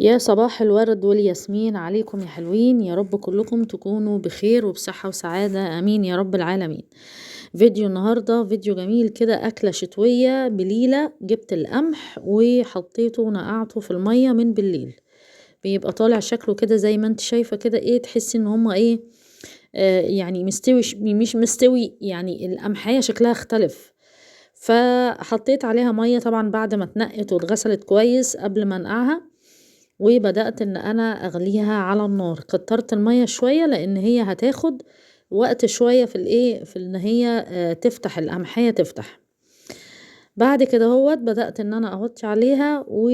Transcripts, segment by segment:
يا صباح الورد والياسمين عليكم يا حلوين، يا رب كلكم تكونوا بخير وبصحة وسعادة، امين يا رب العالمين. فيديو النهاردة فيديو جميل كده، اكلة شتوية بليلة. جبت القمح وحطيته ونقعته في المية من بالليل، بيبقى طالع شكله كده زي ما انت شايفة كده، ايه تحسي ان هما ايه يعني مستوي، مش مستوي، يعني القمحية شكلها اختلف. فحطيت عليها مية طبعا بعد ما اتنقت واتغسلت كويس قبل ما انقعها، وبدأت ان انا اغليها على النار. كترت المية شوية لان هي هتاخد وقت شوية في الايه، في ان هي تفتح القمحية تفتح. بعد كده اهوت بدأت ان انا اغطي عليها، و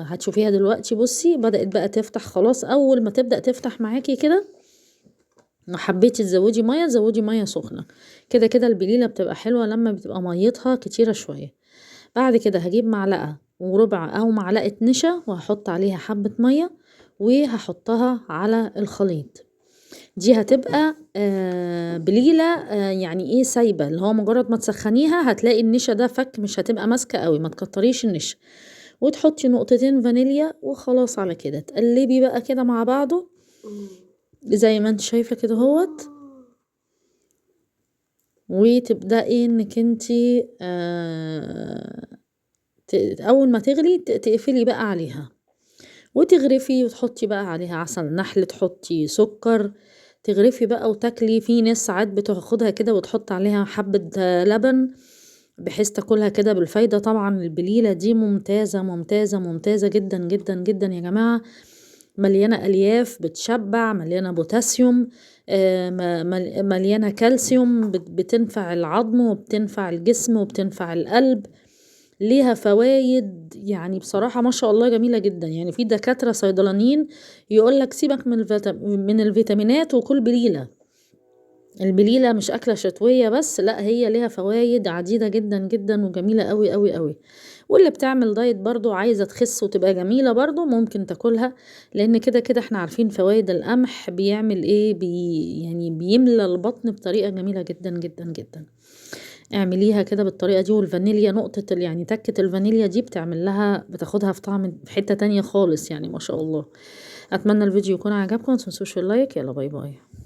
هتشوفيها دلوقتي. بصي بدأت بقى تفتح خلاص. اول ما تبدأ تفتح معاكي كده، لو حبيتي تزودي مية زودي مية سخنة. كده كده البليلة بتبقى حلوة لما بتبقى ميتها كتيرة شوية. بعد كده هجيب معلقة وربع او معلقة نشا، وهحط عليها حبة مية، وهحطها على الخليط. دي هتبقى بليلة، يعني ايه سايبة، اللي هو مجرد ما تسخنيها هتلاقي النشا ده فك، مش هتبقى ماسكة قوي، ما تكتريش النشا. وتحطي نقطتين فانيليا وخلاص على كده. تقلبي بقى كده مع بعضه زي ما انت شايفة كده اهوت، وتبدأي انك انتي اول ما تغلي تقفلي بقى عليها وتغرفي، وتحطي بقى عليها عسل نحل، تحطي سكر، تغرفي بقى وتاكلي. في ناس ساعات بتاخدها كده وتحط عليها حبة لبن بحيث تاكلها كده بالفايدة. طبعا البليلة دي ممتازة ممتازة ممتازة جدا جدا جدا يا جماعة، مليانة ألياف بتشبع، مليانة بوتاسيوم، مليانة كالسيوم، بتنفع العظم وبتنفع الجسم وبتنفع القلب، ليها فوايد يعني بصراحة ما شاء الله جميلة جدا. يعني في دكاترة صيدلانيين يقولك سيبك من الفيتامينات وكل بليلة. البليلة مش أكلة شتوية بس، لا هي ليها فوايد عديدة جدا جدا وجميلة قوي قوي قوي. واللي بتعمل دايت برضو عايزة تخس وتبقى جميلة برضو ممكن تاكلها، لأن كده كده احنا عارفين فوايد القمح بيعمل ايه، يعني بيملى البطن بطريقة جميلة جدا جدا جدا. اعمليها كده بالطريقة دي. والفانيليا نقطة يعني تكة الفانيليا دي بتعمل لها، بتاخدها في طعم في حتة تانية خالص، يعني ما شاء الله. أتمنى الفيديو يكون عجبكم، ما تنسوش ال like. يلا bye bye.